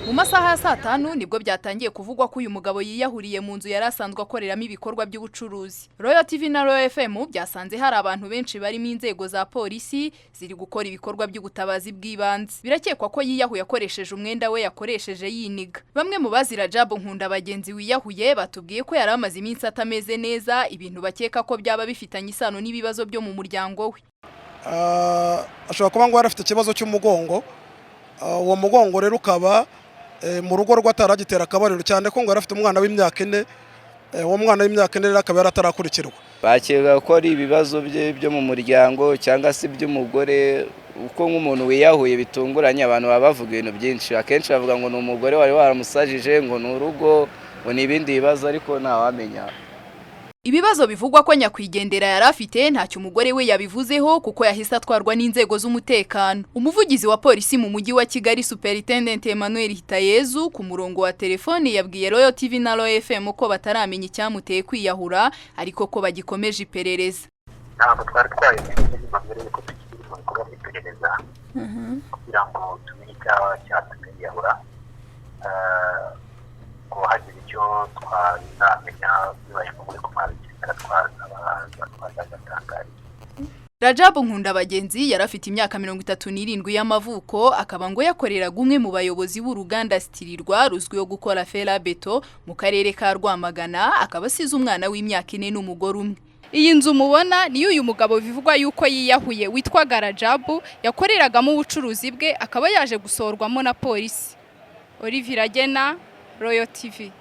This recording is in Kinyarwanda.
Mu masaha ya saa 5 nibwo byatangiye kuvugwa ko uyu mugabo yiyahuriye mu nzu yari asanzwe akoreramo ibikorwa by'ubucuruzi. Royal TV na Royal FM byasanze hari abantu benshi barimo inzego za polisi ziri gukora ibikorwa by'ubutabazi bw'ibanze. Birakekwa ko yiyahuye akoresheje umwenda we yakoresheje yiniga. Bamwe mu bazi Rajabu Nkundabagenzi wiyahuye batubwiye ko yari amaze iminsi atameze neza, ibintu bakeka ko byaba bifitanye isano n'ibibazo byo mu muryango we. Ashobora kuba ngo yari afite ikibazo cy'umugongo. Uwo mugongo rero ukaba mu rugo rwe ataragitera akabariro, cyane ko ngo yari afite umwana w'imyaka 4. Uwo mwana w'imyaka 4 rero akaba yari atarakurikirwa. Bakeka ko ari ibibazo bye byo mu muryango cyangwa se iby'umugore, uko nk'umuntu wiyahuye bitunguranye abantu baba bavuga ibintu byinshi. Akenshi bavuga ngo ni umugore wari waramusajije, ngo ni urugo, ngo ni ibindi bibazo, ariko ntawamenya. Ibibazo bivugwa ko nyakwigendera yari afite ntacyo umugore we yabivuzeho, kuko yahise atwarwa n'inzego z'umutekano. Umuvugizi wa polisi mu Mujyi wa Kigali, Superintendent Emmanuel Hitayezu, ku murongo wa telefoni yabwiye Royal TV na Royal FM ko bataramenya icyamuteye kwiyahura, ariko ko bagikomeje iperereza. Ntabwo twari twabimenye nyuma, mbere yuko tukiri mu bikorwa by'iperereza kugira ngo tumenye icyaba cyatumye yiyahura. Ngo hagira icyo twazamenya, bibaye ngombwa ko mwabikenera, twazagatangariza. Rajabu Nkundabagenzi yari afite imyaka 37 y'amavuko, akaba ngo yakoreraga umwe mu bayobozi b'uruganda Sitirirwa ruzwiho gukora fer à béton mu karere ka Rwamagana, akaba asize umwana w'imyaka 4 n'umugore umwe. Iyi nzu mubona niyo uyu mugabo bivugwa yuko yiyahuye witwaga Rajabu yakoreragamo ubucuruzi bwe, akaba yaje gusohorwamo na polisi. Olivier Agena, Royal TV.